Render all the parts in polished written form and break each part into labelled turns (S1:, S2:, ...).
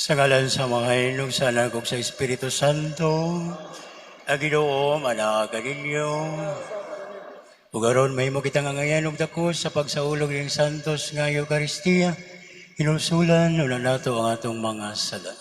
S1: Sa ngalan sa Amahan ug sa Anak ug sa Espiritu Santo, ang Ginoo manaa kaninyo. Ug aron mahimo kitang angayan og dako sa pagsaulog ning santos nga Eukaristiya, hinulsulan una nato ang atong mga sala.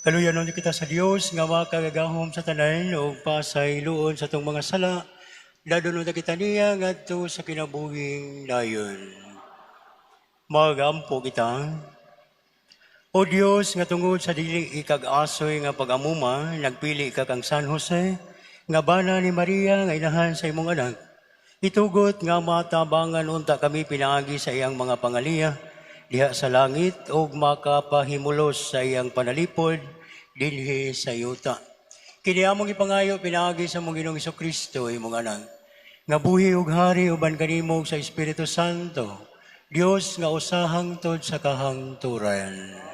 S1: Kaluyan nun kita sa Dios nga makagagahom sa tanan ug pasayloon sa atong mga sala, dadulon na kita niya ngadto sa kinabuhing dayon. Magampo kita. O Dios, nga tungod sa dili ikag-asoy nga pag-amuma, nagpili ka kang San Jose, nga bana ni Maria nga inahan sa imong anak. Itugot nga matabangan unta kami pinaagi sa iyang mga pangaliya diha sa langit ug makapahimulos sa iyang panalipod dinhi sa yuta. Kini among ipangayo pinaagi sa among Ginoong Hesukristo imong anak, nga buhi ug hari uban kanimo sa Espiritu Santo, Dios nga usa hangtod sa kahangturan.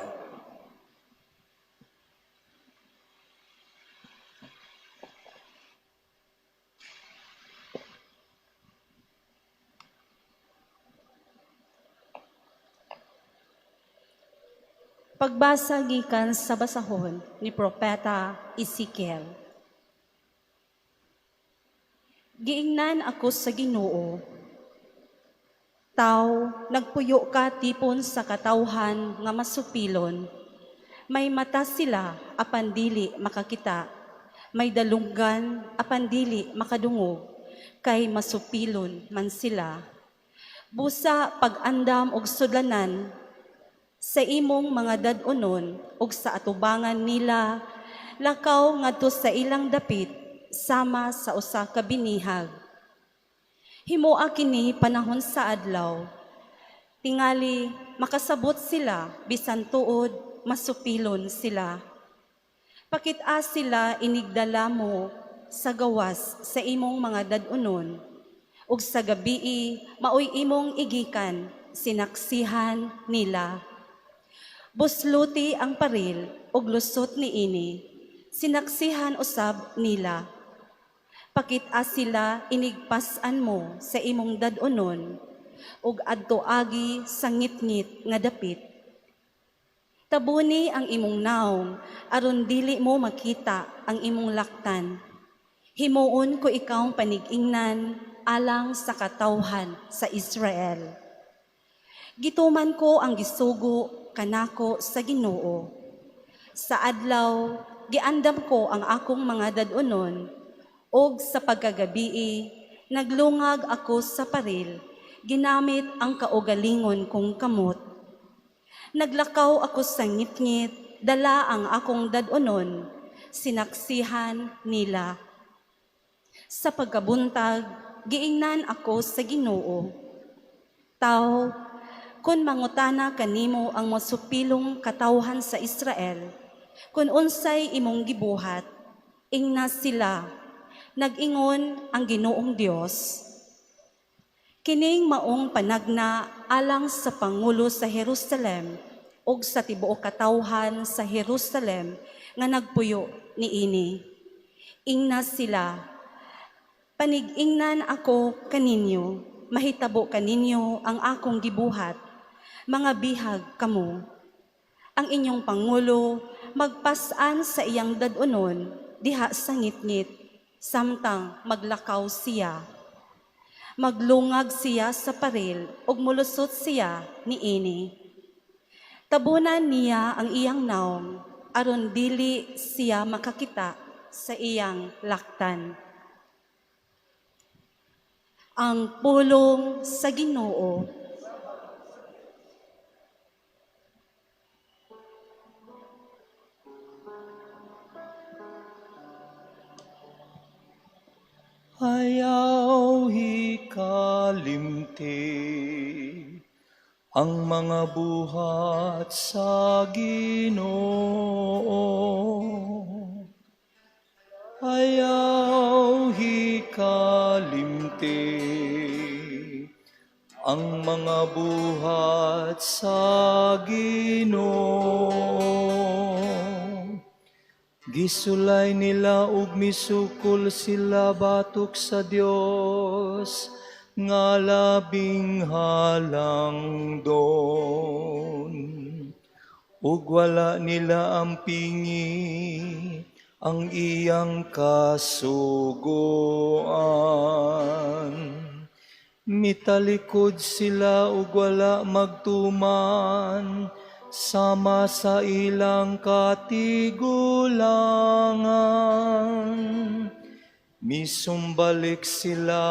S2: Pagbasa gikan sa basahon ni Propeta Ezekiel. Giingnan ako sa Ginoo. Taw, nagpuyo ka tipon sa katawhan nga masupilon. May mata sila apan dili makakita. May dalunggan apan dili makadungog, kay masupilon man sila. Busa pag-andam og sudlanan sa imong mga dad-onon ug sa atubangan nila, lakaw ngadto sa ilang dapit sama sa usa ka binihag. Himoa kini panahon sa adlaw. Tingali makasabot sila bisan tuod masupilon sila. Pakit-a sila inigdala mo sa gawas sa imong mga dad-onon ug sa gabii maoy imong igikan sinaksihan nila. Busluti ang paril ug lusot niini, sinaksihan usab nila. Pakit-a sila inigpas-an mo sa imong dad-onon ug adto agi sa ngitngit nga dapit. Tabuni ang imong naong aron dili mo makita ang imong laktan. Himuon ko ikaw panig-ingnan alang sa katawhan sa Israel. Gituman ko ang gisugo kanako sa Ginoo. Sa adlaw giandam ko ang akong mga dad-onon, ug sa pagkagabii naglungag ako sa paril, ginamit ang kaugalingon kong kamot. Naglakaw ako sa ngitngit, dala ang akong dad-onon, sinaksihan nila. Sa pagkabuntag, giingnan ako sa Ginoo. Taw, kung mangutana kanimo ang masupilong katawhan sa Israel, kung unsay imong gibuhat, ingna sila, nag-ingon ang Ginoong Dios. Kining maong panagna alang sa pangulo sa Jerusalem ug sa tibuok katawhan sa Jerusalem nga nagpuyo niini. Ingna sila, panig-ingnan ako kaninyo, mahitabo kaninyo ang akong gibuhat, mga bihag kamo. Ang inyong pangulo magpas-an sa iyang dad-onon diha sa ngitngit, samtang maglakaw siya. Maglungag siya sa paril ug mulusot siya niini. Tabunan niya ang iyang nawong aron dili siya makakita sa iyang laktan. Ang pulong sa Ginoo.
S3: Ayaw hikalimti ang mga buhat sa Ginoo. Ayaw hikalimti ang mga buhat sa Ginoo. Gisulay nila ug misukol sila batok sa Dios nga labing halangdon. Ug wala nila ampingi ang iyang kasuguan. Mitalikod sila ug wala magtuman sama sa ilang katigulangan. Misumbalik sila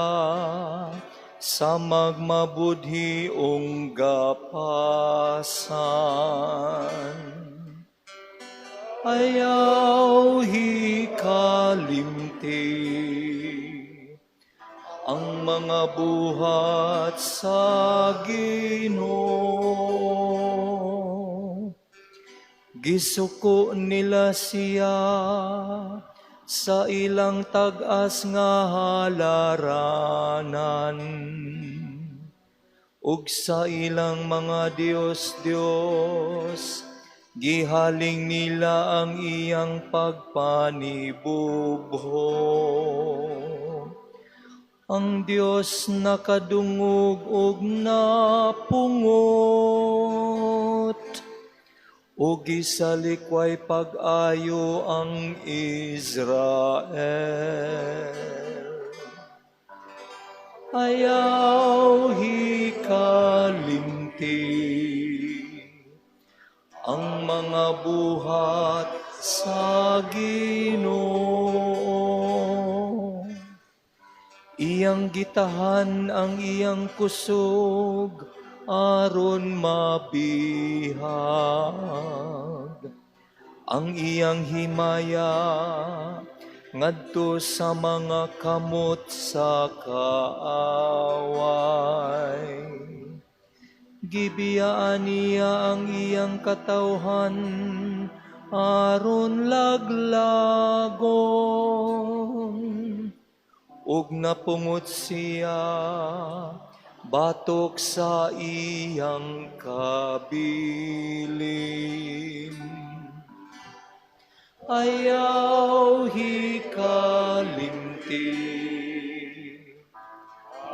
S3: sa magmabudhiong gapasan. Ayaw hikalimti ang mga buhat sa Ginoo. Gisuko nila siya sa ilang tag-as nga halaranan ug sa ilang mga Diyos-Diyos gihaling nila ang iyang pagpanibubho. Ang Dios nakadungog og napungot ug gisalikway pag-ayo ang Israel. Ayaw hikalimti ang mga buhat sa Ginoo. Iyang gitahan ang iyang kusog aron mabihag. Ang iyang himaya ngadto sa mga kamot sa kaaway. Gibiyaan niya ang iyang katawhan aron laglagon. Ug napungot siya batok sa iyang kabilin. Ayaw hikalimti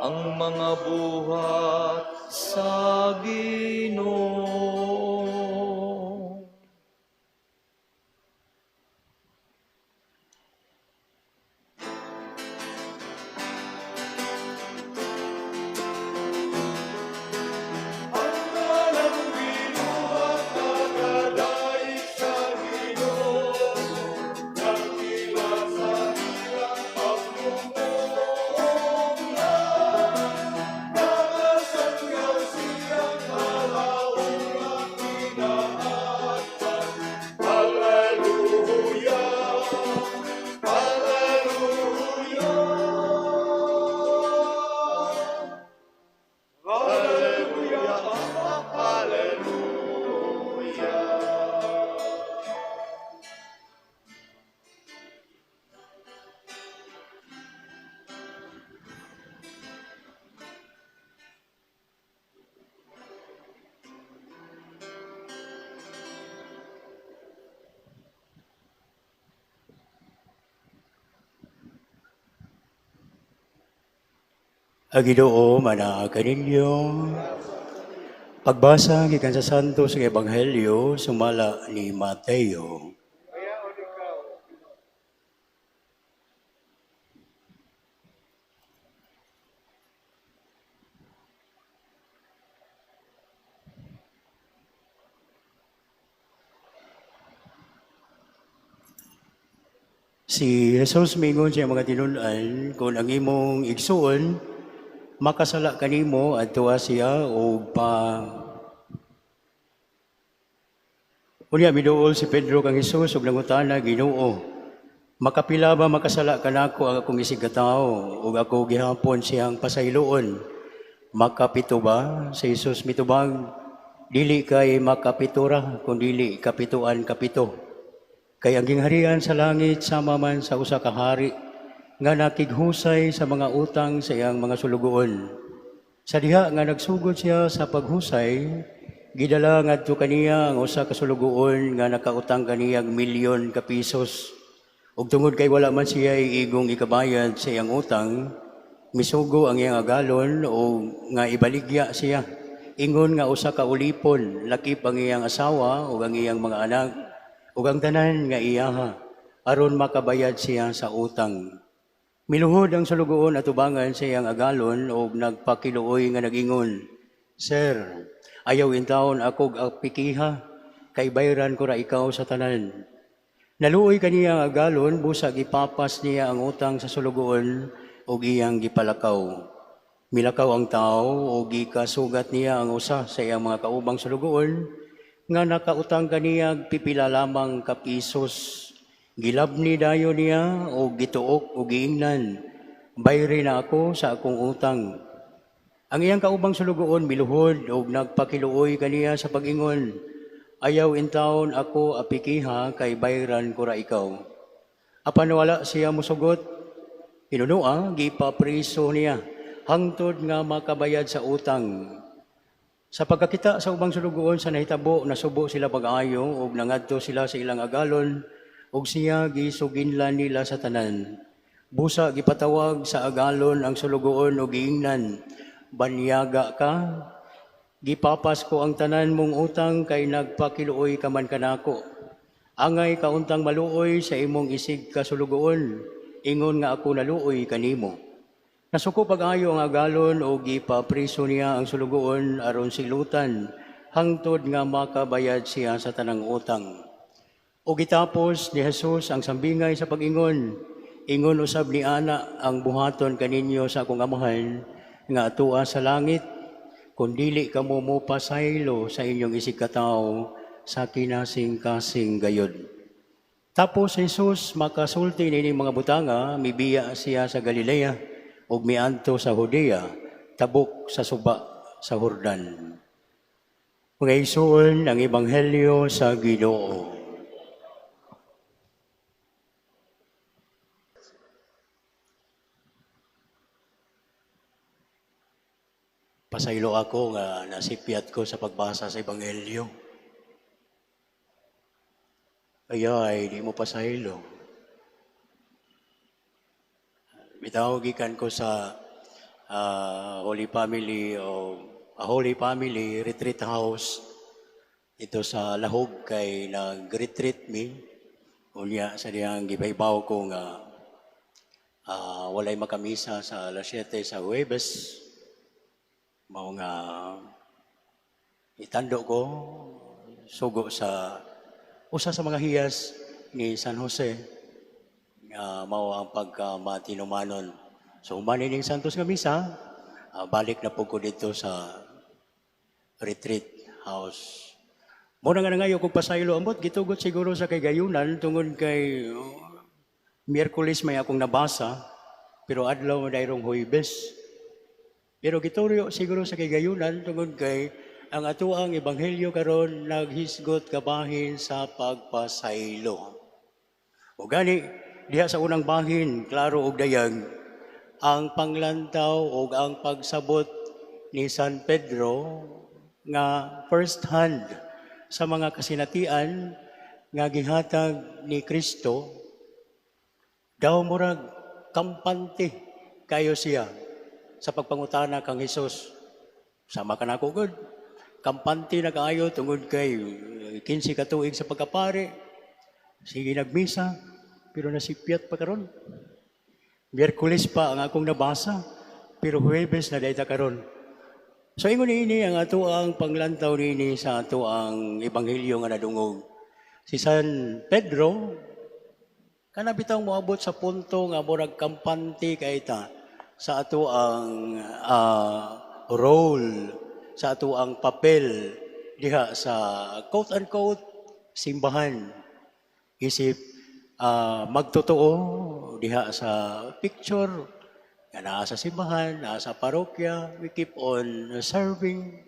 S3: ang mga buhat sa Ginoo.
S1: Ang Ginoo manaa kaninyo. Pagbasa gikan sa Santo sa Ebanghelyo sumala ni Mateo. Si Jesus mingon sa iyang mga tinun-an, kung ang imong igsuon makasala kanimo, adtoa siya og pa. Unya miduol si Pedro kang Hesus ug nangutana, "Ginoo, makapila ba makasala kanako ang akong isig katawo ug ako gihapon siyang pasayloon? Makapito ba?" Si Jesus mitubag, "Dili kay makapitura, kun dili kapituan kapito. Kay ang gingharian sa langit sama man sa usa ka hari nga nakighusay sa mga utang sa iyang mga sulugoon. Sa diha nga nagsugod siya sa paghusay, gidala ngadto kaniya ang usa ka sulugoon nga nakautang kaniyang milyon ka pesos. Ug tungod kay wala man siya igong ikabayad sa iyang utang, misugo ang iyang agalon o nga ibaligya siya. Ingon nga usa ka ulipon, lakip ang iyang asawa ug ang iyang mga anak ug ang tanan nga iyaha, aron makabayad siya sa utang. Miluhod ang sulugoon atubangan sa iyang agalon ug nagpakiluoy nga nag-ingon, 'Sir, ayaw intawon akog apikiha, kay bayran ko ra ikaw sa tanan.' Naluoy kaniya ang agalon, busa gipapas niya ang utang sa sulugoon ug iyang gipalakaw. Milakaw ang tawo ug gikasugat niya ang usa sa iyang mga kaubang sulugoon nga nakautang kaniya pipila lamang ka pesos. Gilabni dayon niya og gituok og giingnan, 'Bayri na ako sa akong utang.' Ang iyang kaubang sulugoon miluhod og nagpakiluoy kaniya sa pag-ingon, 'Ayaw intawon ako apikiha, kay bayran ko ra ikaw.' Apan wala siya mosugot. Hinunoa gipapriso niya hangtod nga makabayad sa utang. Sa pagkakita sa ubang sulugoon sa nahitabo, nasubo sila pag-ayo ug nangadto sila sa ilang agalon ug siya gisuginlan nila sa tanan. Busa gipatawag sa agalon ang sulugoon ug giingnan, 'Banyaga ka, gipapas ko ang tanan mong utang kay nagpakiluoy ka man kanako. Angay ka untang maluoy sa imong isig ka sulugoon, ingon nga ako naluoy kanimo.' Nasuko pag-ayo ang agalon o gipapriso niya ang sulugoon aron silutan hangtod nga makabayad siya sa tanang utang." O gitapos ni Jesus ang sambingay sa pag-ingon, "Ingon usab ni ana ang buhaton kaninyo sa akong Amahan nga atua sa langit, kung dili kamo mopasaylo sa inyong isig katawo sa kinasing-kasing gayod." Tapos si Jesus makasulti nining mga butanga, mibiya siya sa Galilea ug miadto sa Judea, tabok sa suba sa Jordan. Mga igsoon, ang Ebanghelyo sa Ginoo. Pasaylo ako nga nasipyat ko sa pagbasa sa Ebanghelyo. Ayay, di mo pasaylo. Bitaw gikan ko sa Holy Family o Holy Family Retreat House ito sa Lahog kay nag-retreat mi. Unya sa diyang gibaybaw ko nga walay makamisa sa alas 7 sa Huwebes. Mao nga itando ko sugo sa usa sa mga hiyas ni San Jose nga mao ang pagkamatinumanon. So human ning Santos nga misa, balik na po ko dito sa retreat house. Mao na nga nangayo kog pasaylo, ambot gitugot siguro sa kay gayunan tungod kay Miyerkules may akong nabasa pero adlaw dayrong Huwebes. Pero gituryo siguro sa kay gayunan tungod kay ang atoang ebanghelyo karon naghisgot kabahin sa pagpasaylo. O gani diha sa unang bahin, klaro og dayag ang panglantaw og ang pagsabot ni San Pedro nga first hand sa mga kasinatian nga gihatag ni Kristo, daw murag kampante kayo siya Sa pagpangutana kang Hesus, sama ka nako gud. Kampante na kaayo tungod kay 15 ka tuig sa pagkapari. Sige nagmisa, pero nasipyat pa karon. Miyerkules pa ang akong nabasa, pero Huwebes na diay ta karon. So ingon niini ang ato ang panglantaw niini sa ato ang ebanghelyo nga nadungog. Si San Pedro kana bitawng moabot sa punto nga murag kampante kay ta sa ato ang role, sa ato ang papel diha sa quote unquote simbahan, isip magtotoo diha sa picture nga naa sa simbahan, naa sa parokya, we keep on serving.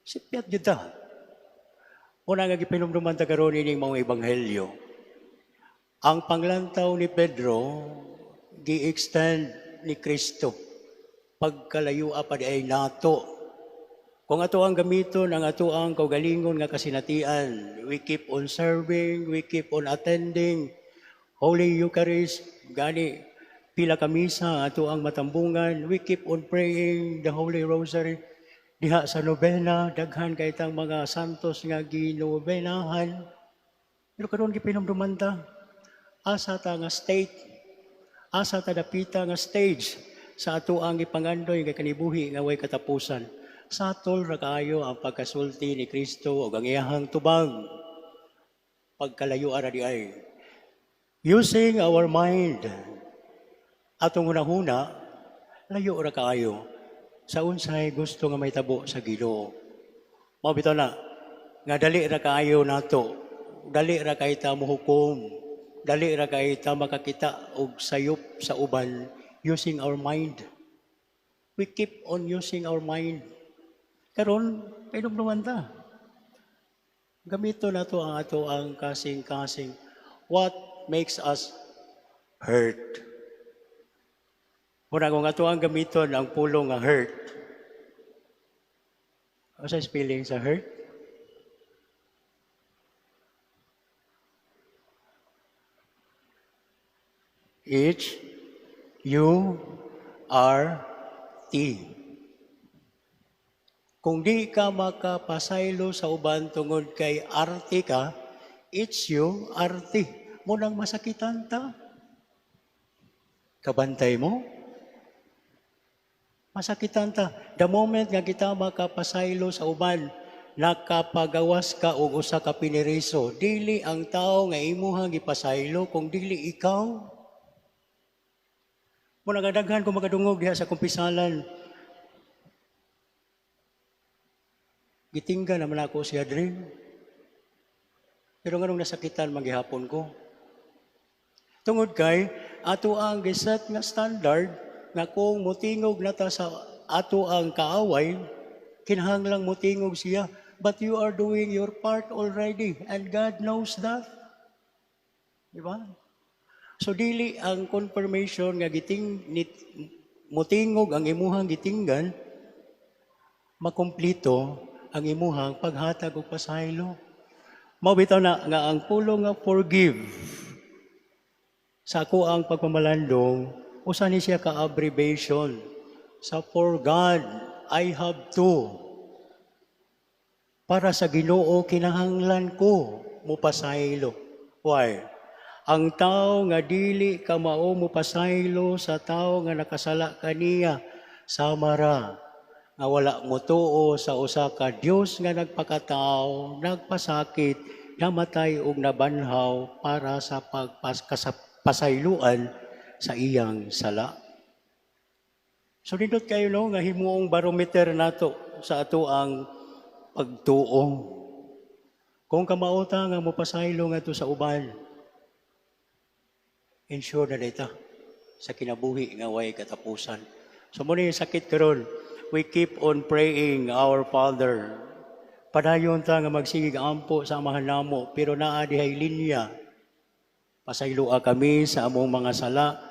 S1: Sipyat gyud ta. Una nga gipinumduman ta karon ining mga ebanghelyo. Ang panglantaw ni Pedro gi-extend ni Kristo pagkalayo pa di ay nato. Kung ato ang gamiton ang ato ang kaugalingon nga kasinatian, we keep on serving, we keep on attending Holy Eucharist, gani pila ka misa ato ang matambungan, we keep on praying the Holy Rosary. Diha sa novena, daghan kay tang mga santos nga ginovenahan. Pero karon gipinumduman ta, asa ta nga state, asa ta dapita nga stage sa ato ang ipangandoy nga kanibuhi nga way katapusan. Satol ra kaayo ang pagkasulti ni Kristo ug ang iyahang tubag. Pagkalayo ara di ay. Using our mind, atong hunahuna, layo ra kaayo sa unsay gusto nga mahitabo sa Ginoo. Mao bitaw na nga dali ra kaayo nato, dali ra kay ta mohukom, dali ra kay ta makakita og sayop sa uban using our mind. We keep on using our mind. Karon, pahinumduman ta. Gamito nato ang ato ang kasing-kasing. What makes us hurt? Muna kung ato ang gamiton ang pulong nga hurt. Ano sa spelling sa hurt? H U R T. Kung di ka makapasaylo sa uban tungod kay arte ka, it's you, arte. Munang masakitan ta. Kabantay mo? Masakitan ta. The moment nga kita makapasaylo sa uban, nakapagawas ka og usa ka piniriso, dili ang tao nga imuhang gipasaylo kung dili ikaw. Muna daghan ko makadungog diha sa kumpisalan. Gitingga naman ako si Adrin. Pero nganong nasakitan manggihapon ko. Tungod kay ato ang giset nga standard nga kung mutingog na ta sa ato ang kaaway, kinahanglang mutingog siya. But you are doing your part already and God knows that. Di ba? So dili ang confirmation nga giting nit, mutingog ang imuhang gitinggan, makumplito ang imuhang paghatag og pasaylo. Mao bitaw na nga ang pulong nga forgive sa ako ang pagpamalandong, usa ni siya ka abbreviation sa for God I have to. Para sa Ginoo kinahanglan ko mupasaylo. Why? Ang tao nga dili ka mao mupasaylo sa tao nga nakasala kaniya, sama ra nga wala motuo sa usa ka Dios nga nagpakatao, nagpasakit, namatay ug nabanhaw para sa pagpasayloan sa iyang sala. So nindot kayo no nga himuong barometer nato sa ato ang pagtuo. Kung kamao ta nga mopasaylo ngadto sa uban, ensure na dita sa kinabuhi nga way katapusan. So mo ni sakit karon, we keep on praying our Father. Padayon ta nga magsigig ampo sa Amahan namo, pero naa dihay linya. Pasayloa kami sa among mga sala,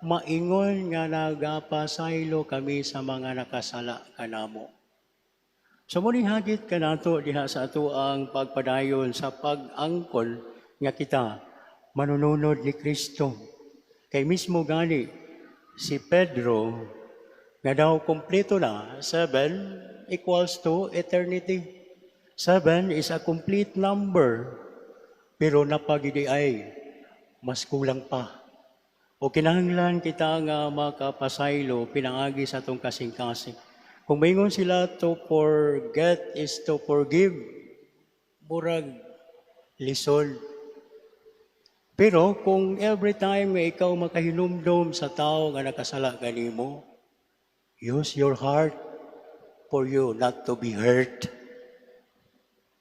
S1: maingon nga nagapasaylo kami sa mga nakasala kanamo. So mo ni hagit kanato diha sa ato ang pagpadayon sa pag-angkon nga kita manununod ni Kristo. Kay mismo gani si Pedro Nga daw kompleto na, 7 equals to eternity. 7 is a complete number. Pero napagidi ay mas kulang pa. O kinahanglan kita nga makapasaylo pinaagi sa atong kasing-kasing. Kung maingon sila, "To forget is to forgive," murag lisod. Pero kung every time nga ikaw makahinumdom sa tao nga nakasala kanimo, use your heart for you not to be hurt.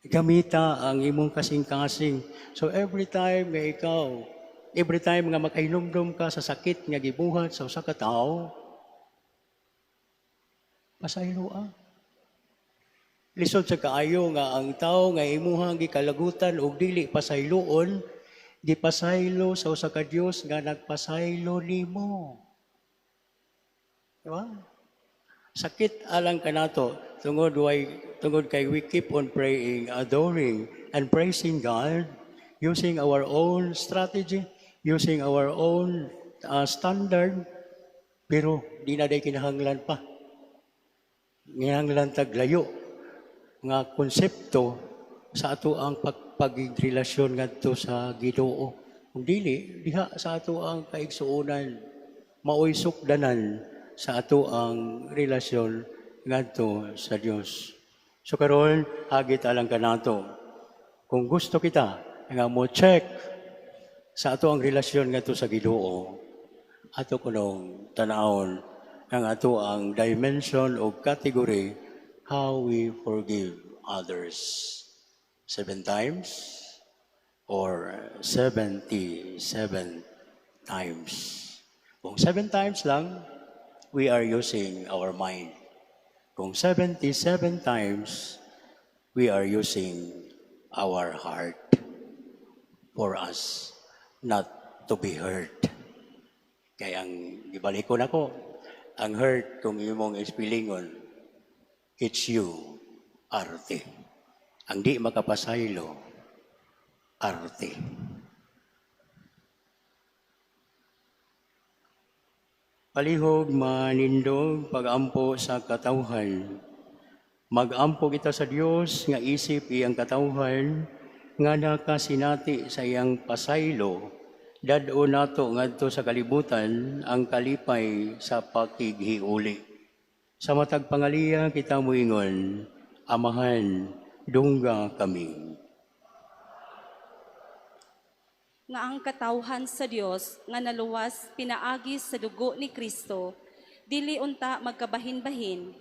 S1: Gamita ang imong kasing-kasing. So every time nga ikaw, every time nga makahinumdom ka sa sakit nga gibuhat sa usa ka tawo, pasaylo ah. Lisod sa kaayo nga ang tao nga imuhang gikalagutan og dili pasayloon, gipasaylo sa usa ka Dios nga nagpasaylo nimo. Di ba? Sakit alang kanato tungod way tungod kay we keep on praying, adoring and praising God using our own strategy, using our own standard, pero di na day kinahanglan pa. Kinahanglan taglayo nga konsepto sa ato ang pagpagrelasyon ngadto sa Ginoo. Kung dili, diha sa ato ang kaigsuonan, maoy sukdanan sa ato ang relasyon ngadto sa Dios. So karon, hagit alang kanato. Kung gusto kita nga mo check sa ato ang relasyon ngadto sa Ginoo, ato kunong tan-awon ang ato ang dimension o category how we forgive others. 7 times or 77 times. Kung 7 times lang, we are using our mind. Kung 77 times, we are using our heart for us not to be hurt. Kaya ang gibalikon ako, ang hurt kung imong ispilingon, it's you, arte. Ang di makapasaylo, arte. Palihog manindog pagampo sa katawhan. Magampo kita sa Dios nga isip iyang katawhan nga nakasinati sa iyang pasaylo. Dad-on nato ngadto sa kalibutan ang kalipay sa pakighiuli. Sa matag pangaliya kita moingon, "Amahan, dungga kami."
S2: Nga ang katawhan sa Dios nga naluwas pinaagi sa dugo ni Kristo, dili unta magkabahin-bahin.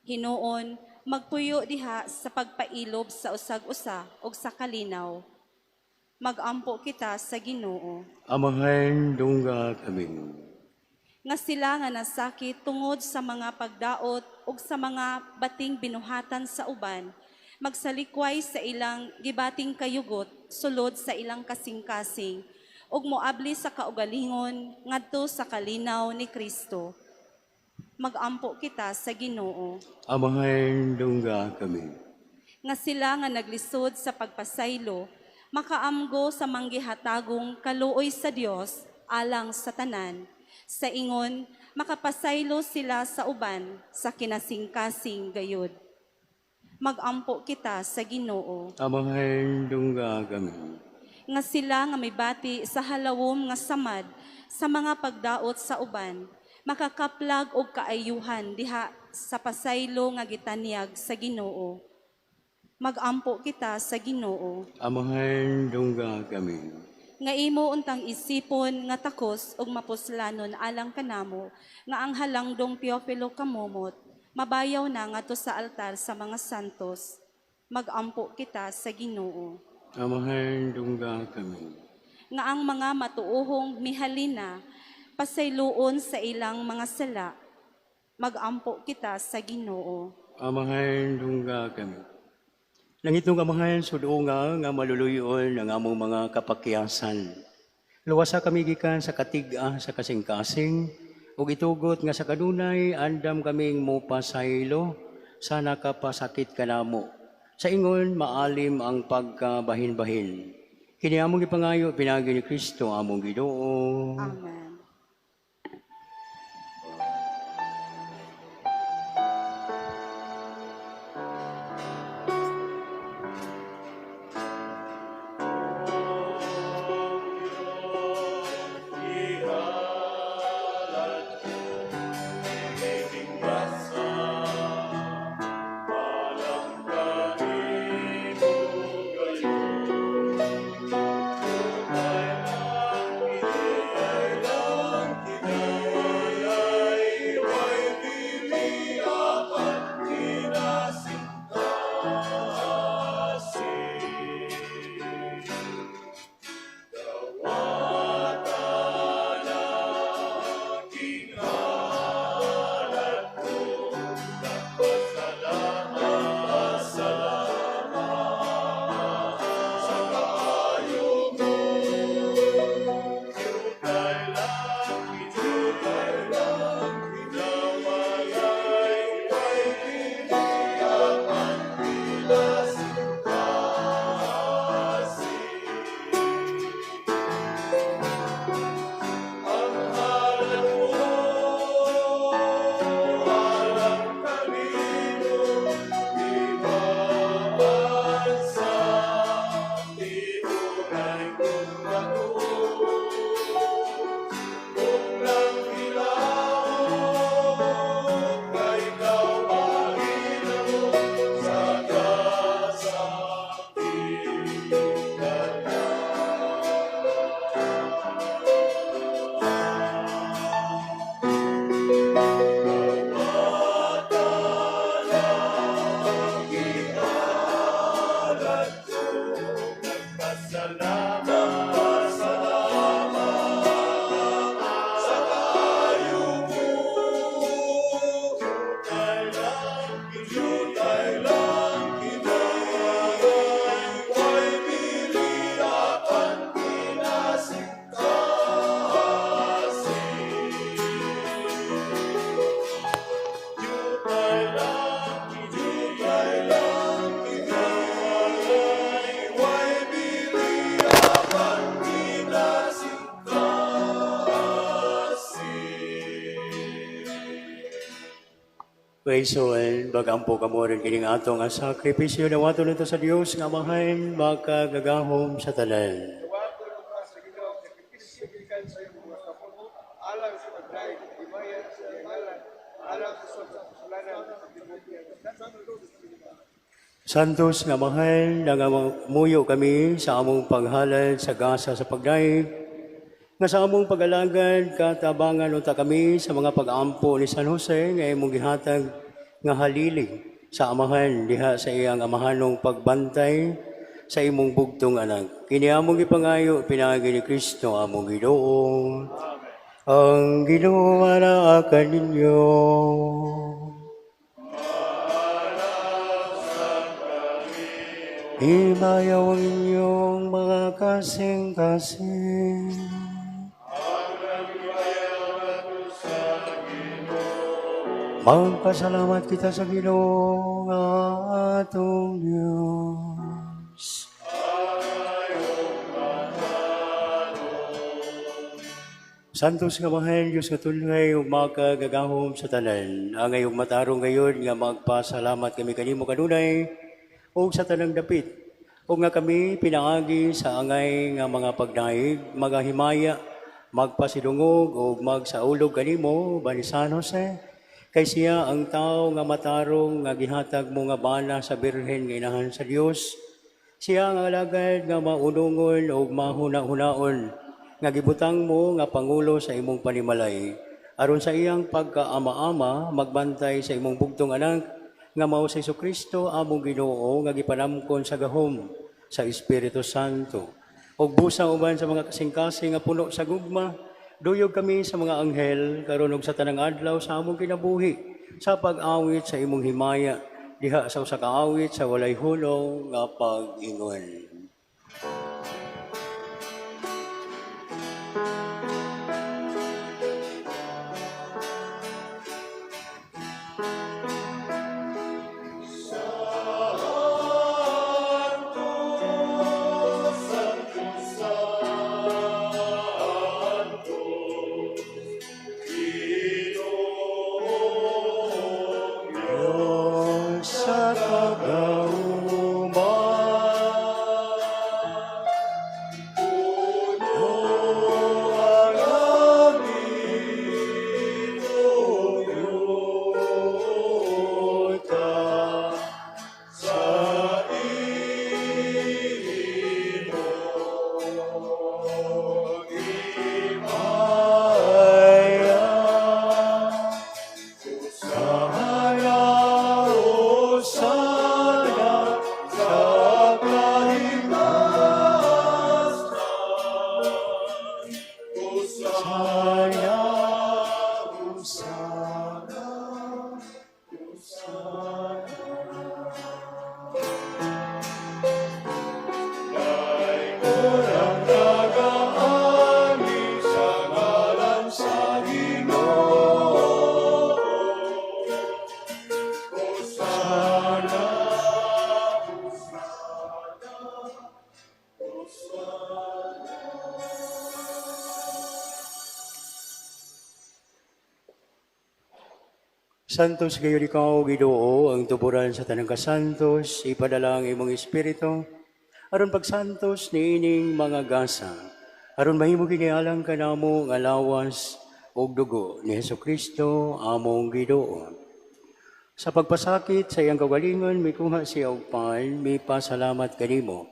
S2: Hinuon, magpuyo diha sa pagpailob sa usag-usa ug sa kalinaw. Magampo kita sa Ginoo.
S1: Amahan, dungga kami.
S2: Nga sila nga nasakit tungod sa mga pagdaot ug sa mga bating binuhatan sa uban, magsalikway sa ilang gibating kayugot sulod sa ilang kasing-kasing ug moabli sa kaugalingon ngadto sa kalinaw ni Kristo. Magampo kita sa Ginoo.
S1: Amahan, dungga kami.
S2: Nga sila nga naglisod sa pagpasaylo makaamgo sa manggihatagong kaluoy sa Dios alang sa tanan. Sa ingon, makapasaylo sila sa uban sa kinasingkasing gayud. Magampo kita sa Ginoo.
S1: Amahan, dungga kami.
S2: Nga sila nga may bati sa halawom nga samad sa mga pagdaot sa uban, makakaplag og kaayuhan diha sa pasaylo nga gitanyag sa Ginoo. Magampo kita sa Ginoo.
S1: Amahan, dungga kami.
S2: Nga imo untang isipon nga takos ug mapuslanon alang kanamo nga ang halangdong Teofilo Camomot mabayaw na ngadto sa altar sa mga santos. Magampo kita sa Ginoo.
S1: Amahan, dungga kami.
S2: Nga ang mga matuohong mihalina pasayloon sa ilang mga sala. Magampo kita sa Ginoo.
S1: Amahan, dungga kami. Langitnong Amahan, suduonga nga maluluyon ang among mga kapakyasan. Luwasa kami gikan sa katig-a sa kasing-kasing, ug itugot nga sa kanunay andam kaming mopasaylo sa nakapasakit kanamo. Sa ingon maalim ang pagkabahin-bahin. Kini among gipangayo pinaagi ni Kristo among Ginoo.
S2: Amen.
S3: Nagpasalamat, salamat sa kaayo mo. Jutay lang kini, way bili apan kinasingkasing. Jutay lang, jutay lang kini, way bili apan kinasingkasing.
S1: Mga mag-ampo kamo aron kining ato nga sakripisyo dawaton nato sa Dios nga Amahan makagagahom sa tanan.
S4: Dawaton unta sa Ginoo ang sakripisyo gikan sa imong mga kamot alang sa pagdaig ug himaya sa iyang ngalan, alang sa sa kasulanan sa tibuok niyang santos.
S1: Santos nga Amahan, nangamuyo kami sa among paghalad sa gasa sa pagdaig, nga sa among pag-alagad katabangan unta kami sa mga pag-ampo ni San Jose nga imong gihatag nga halili sa Amahan diha sa iyang amahanong pagbantay sa imong bugtong anak. Kini among gipangayo pinaagi ni Kristo among Ginoo. Ang Ginoo anaa kaninyo. Himayaw ang inyong mga kasing-kasing. Magpasalamat kita sa Ginoo nga atong Diyos. Santos nga Amahan, Diyos nga tunhay ug makagagahom sa tanan. Angay ug matarong gayud nga magpasalamat kami kanimo kanunay ug sa tanang dapit. Ug nga kami pinaagi sa angay nga mga pagdaig, magahimaya, magpasidungog ug magsaulog kanimo ni San Jose. Kay siya ang tao nga matarong nga gihatag mo nga bana sa Birhen nga inahan sa Dios. Siya ang alagad nga maunungon ug mahuna-hunaon nga gibutang mo nga pangulo sa imong panimalay aron sa iyang pagkaama-ama magbantay sa imong bugtong anak nga mao si Kristo among Ginoo nga gipanamkon sa gahom sa Espiritu Santo ug busa uban sa mga kasing-kasing nga puno sa gugma. Duyog kami sa mga anghel karon ug sa tanang adlaw sa among kinabuhi sa pag-awit sa imong himaya diha sa usa ka awit sa walay hulong nga pag-ingon.
S3: Santo, Santo, Santo,
S1: Diyos sa kagauman,
S3: Puno ang aming yuta sa imong
S1: himaya.
S3: Sana, Hosana sa kahimtasan. Hosana, Hosana, Hosana. Dayon ang nagaani sa ngalan sa Ginoo. Hosana, Hosana, Hosana.
S1: Santos gayud ikaw, Ginoo, ang tuburan sa tanang kasantos, ipadala ang imong espiritu aron pagsantos niining mga gasa, aron mahimo kini alang kanamo nga lawas ug dugo ni Hesukristo among Ginoo. Sa pagpasakit sa iyang kaugalingon, mikuha siya og pan, mipasalamat kanimo.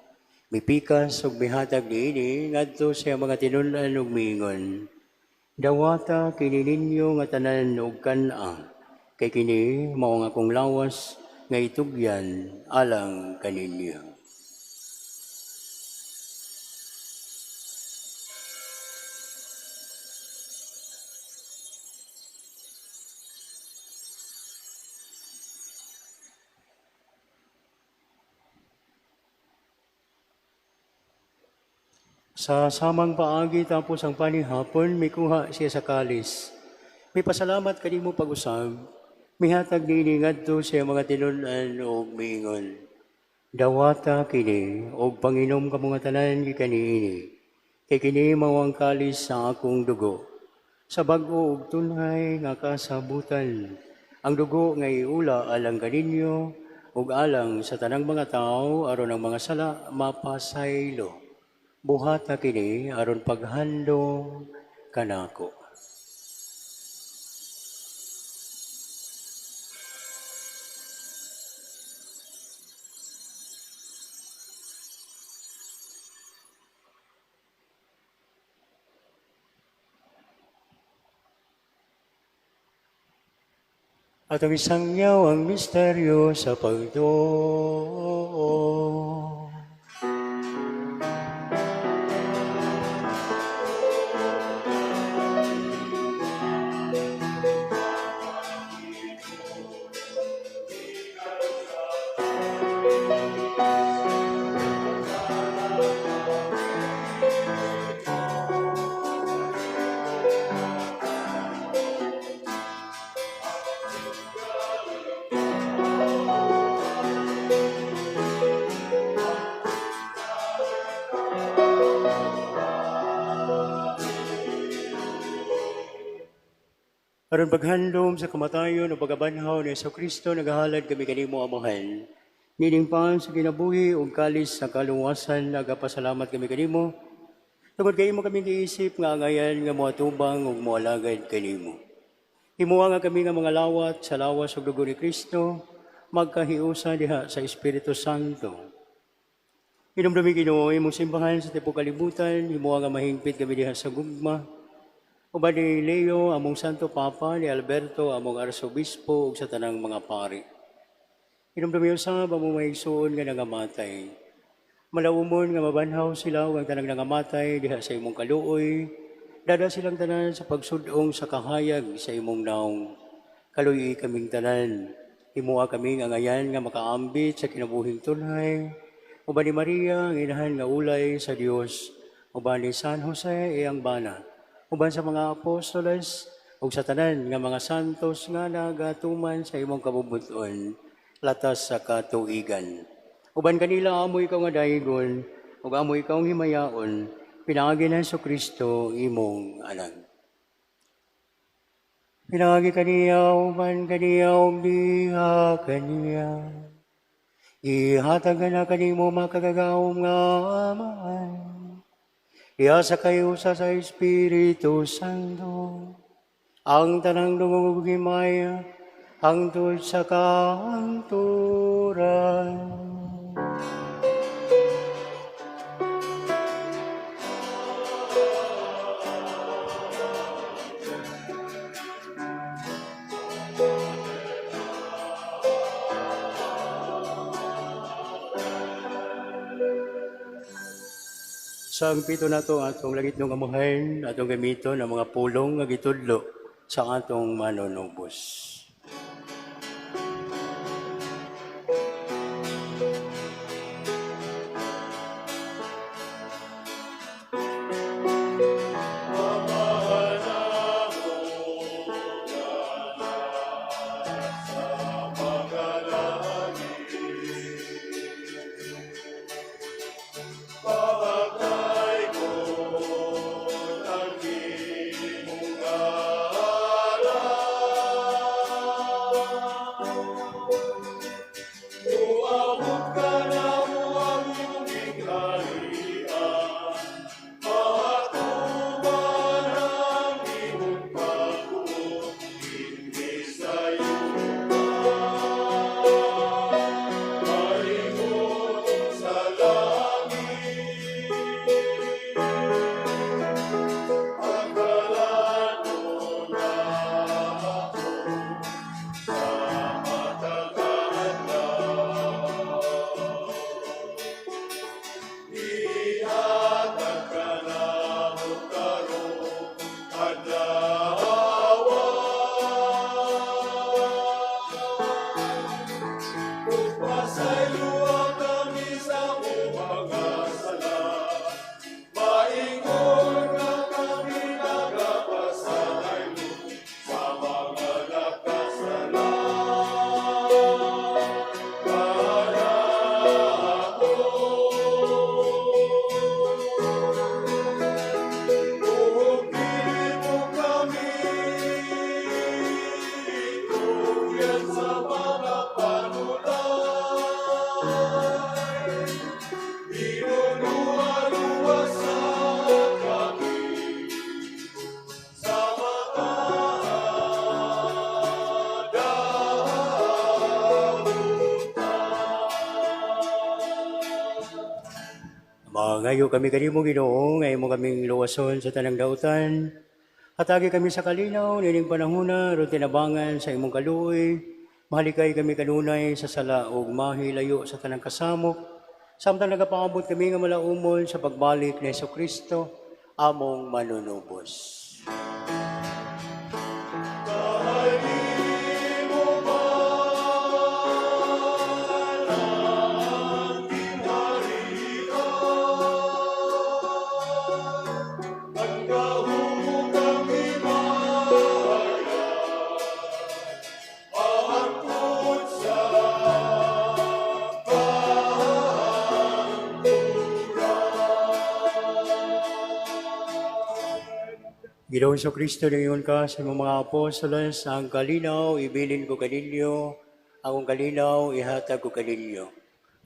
S1: Mipikas ug mihatag niini ngadto sa iyang mga tinun-an ug miingon: "Dawata kini ninyo nga tanan ug kan-a, kay kini mao ang akong lawas nga itugyan alang kaninyo." Sa samang paagi tapos ang panihapon, mikuha siya sa kalis. Mipasalamat kanimo pag-usab, mihatag niini ngadto sa iyang mga tinunan og miingon: "Dawata kini og panginom kamo nga tanan gikan niini. Kay kini mao ang kalis sa akong dugo, sa bag-o ug tunhay nga kasabutan. Ang dugo nga iula alang kaninyo ug alang sa tanang mga tawo aron ang mga sala mapasaylo. Buhata kini aron paghandom kanako." Atong isangyaw ang misteryo sa pagtuo. Aron paghandom sa kamatayon o pagkabanhaw ni Kristo, nagahalad kami kanimo, Amahan. Nining paan sa kinabuhi ug kalis sa kaluwasan, nagapasalamat kami kanimo. Tungod kay imo kami giisip nga angayan nga moatubang ug moalagad kanimo. Himuha nga kami nga mga lawat sa lawas ug dugo ni Kristo, magkahiusa diha sa Espiritu Santo. Hinumdumi, Ginoo, imong simbahan sa tibuok kalibutan, himuha nga mahingpit kami diha sa gugma. Uban ni Leo, among Santo Papa, ni Alberto, among Arsobispo, ug sa tanang mga pari. Hinumdumi usab among mga igsoon nga nangamatay. Malawumon nga mabanhaw sila ug ang tanang nangamatay diha sa imong kaluoy. Dada silang tanan sa pagsudong sa kahayag sa imong naong. Kaluy kaming tanan. Himuha kaming angayan nga makaambit sa kinabuhing tunhay. Uban ni Maria, ang inahan nga ulay sa Dios. Uban ni San Jose, iyang bana. Uban sa mga apostoles ug sa tanan nga mga santos nga nagatuman sa imong kabubut-on latas sa katuigan. Uban kanila amo ikaw nga daygon ug amo ikaw himayaon pinaagi ni Kristo imong anak. Pinaagi kaniya, uban kaniya, ug diha kaniya. Ihatag na kanimo, makagagahom nga Amahan. Diha sa kahiusa sa Espiritu Santo, ang tanang dungog ug himaya hangtod sa kahangturan. Sa ang pito nato atong langitnong Amahan, atong gamiton ang mga pulong nga gitudlo sa atong manunubos.
S3: Ang imong ngalan.
S1: Mangayo kami kanimo, Ginoo, nga imo kaming luwason sa tanang dautan. Hatagi kami sa kalinaw nining panahona aron tinabangan sa imong kaluoy. Mahalikay kami kanunay sa sala ug mahilayo sa tanang kasamok. Samtang nagapaabot kami nga malaumon sa pagbalik ni Hesukristo, among manunubos. Ginoong Kristo, ningon ka sa imong mga apostoles, ang kalinaw ibilin ko kaninyo, akong kalinaw ihatag ko kaninyo.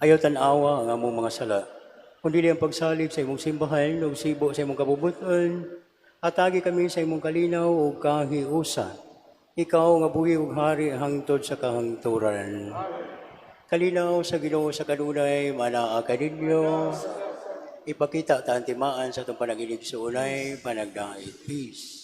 S1: Ayaw tan-awa ang among mga sala, kundi ang pagsalig sa imong simbahan ug sibo sa imong kabubuton. Hatagi kami sa imong kalinaw ug kahiusa. Ikaw nga buhi ug hari hangtod sa kahangturan. Kalinaw sa Ginoo sa kanunay, manaa kaninyo. Ipakita ta ang timaan sa atong panag-iligsuonay, panagdait. Peace.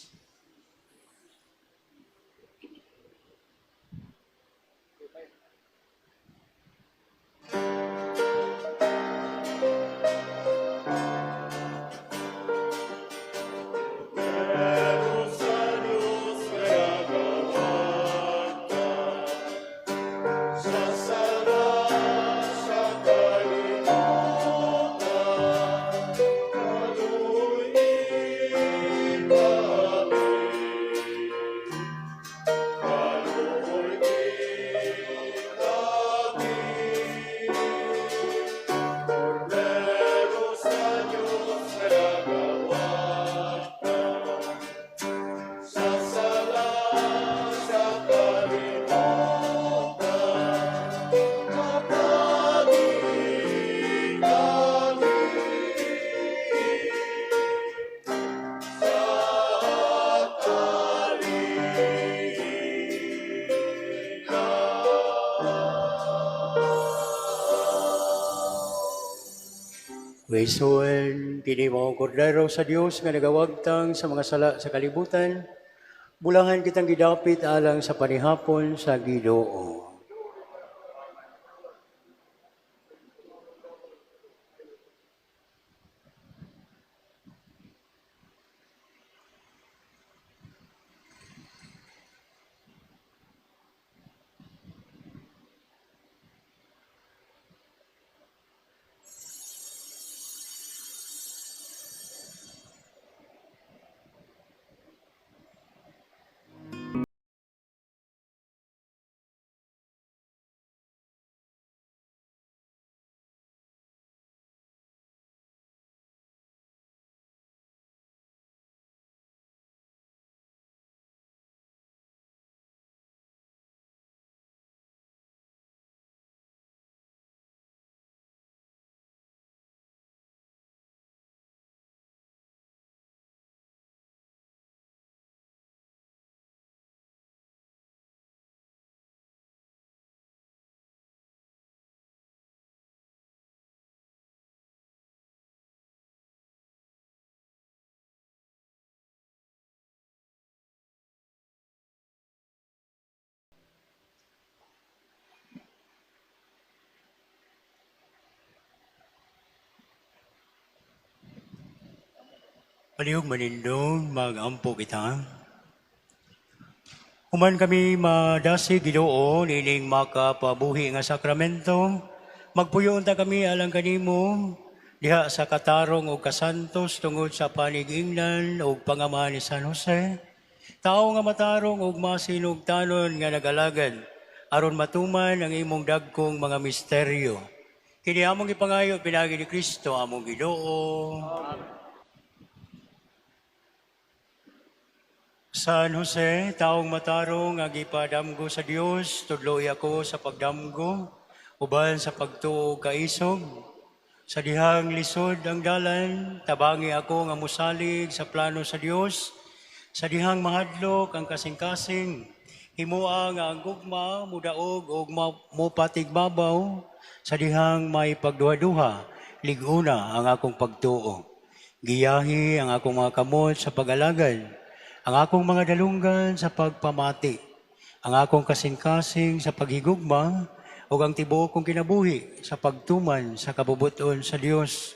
S1: Waison, kini mao ang kordero sa Dios nga nagawagtang sa mga sala sa kalibutan. Bulahan kitang gidapit alang sa panihapon sa Ginoo. Palihog manindog, mag-ampo kita. Human kami madasig Ginoo nining makapabuhi nga sakramento, magpuyo unta kami alang kanimo diha sa katarong ug kasantos tungod sa panigingnan ug pangama ni San Jose, tawo nga matarong ug masinugtanon nga nagalagad aron matuman ang imong dagkong mga misteryo. Kini among gipangayo pinaagi ni Kristo among Ginoo. Amen. San Jose, taong matarong nga gipadamgo sa Dios, tudloy ako sa pagdamgo, uban sa pagtuo kaisog. Sa dihang lisod ang dalan, tabangi ako nga musalig sa plano sa Dios. Sa dihang mahadlok ang kasing-kasing, himua nga ang gugma mudaog og mupatigbabaw. Sa dihang may pagduha-duha, Lig-una ang akong pagtuo. Giyahi ang akong mga kamot sa pag-alagad, ang akong mga dalunggan sa pagpamati, ang akong kasing-kasing sa paghigugma, ug ang tibuok kong kinabuhi sa pagtuman sa kabubut-on sa Dios.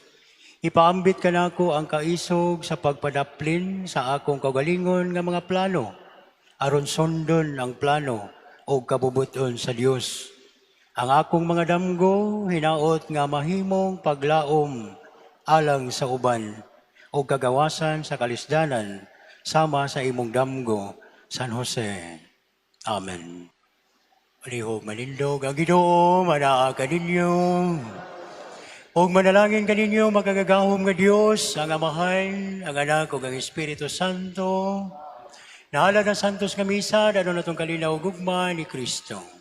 S1: Ipaambit kanako ang kaisog sa pagpadaplin sa akong kaugalingon nga mga plano, aron sundon ang plano o kabubut-on sa Dios. Ang akong mga damgo hinaot nga mahimong paglaom alang sa uban o kagawasan sa kalisdanan sama sa imong damgo, San Jose. Amen. Palihog manindog ang Ginoo, manaa kaninyo. Ug manalangin kaninyo makagagahom nga Dios, ang Amahan, ang Anak ug ang Espiritu Santo. Nahalad ang santos nga misa, danon natong kalinaw ug gugma ni Kristo.